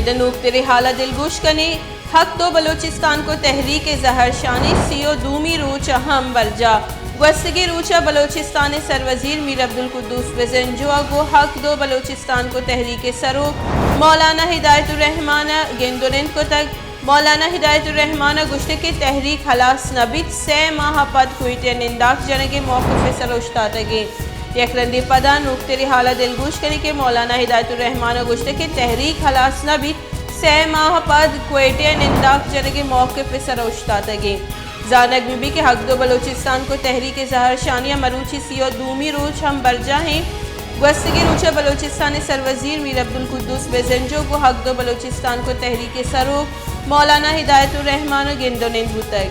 نوکتریں حال ءَ دلگوش کنیں۔ حق دو بلوچستان کو تحریک زہرشانی سی و دومی روچ ءَ ہم برجاہ۔ گوستگیں روچ ءَ بلوچستان ءِ سروزیر میر عبدالقدوس بزنجو ءَ گوں حق دو بلوچستان کو تحریک ءِ سروک مولانا ہدایت الرحمان ءَ گند ءُ نند کتگ۔ مولانا ہدایت الرحمان ءَ گوشتگ کہ تحریک ہلاس نہ بیت، سئے ماہ ءَ پد کوئٹہ ءَ ننداک جنگ ءِ موقف ءِ سر ءَ اوشتاتگ ایں۔ یک رندے پدا نوکتریں حال ءَ دلگوش کنیں کہ مولانا ہدایت الرحمان ءَ گوشتگ کہ تحریک ہلاس نہ بیت، سئے ماہ ءَ پد کوئٹہ ءَ ننداک جنگ ءِ موقف ءِ سر ءَ اوشتاتگ ایں۔ زانگ بہ بیت کہ حق دو بلوچستان کو تحریک زہرشانی ءِ مروچی سی و دومی روچ ہم برجاہ ایں۔ گوستگیں روچ ءَ بلوچستان ءِ سروزیر میر عبدالقدوس بزنجو گوں حق دو بلوچستان کو تحریک ءِ سروک مولانا ہدایت الرحمان ءَ گند ءُ نند بوتگ۔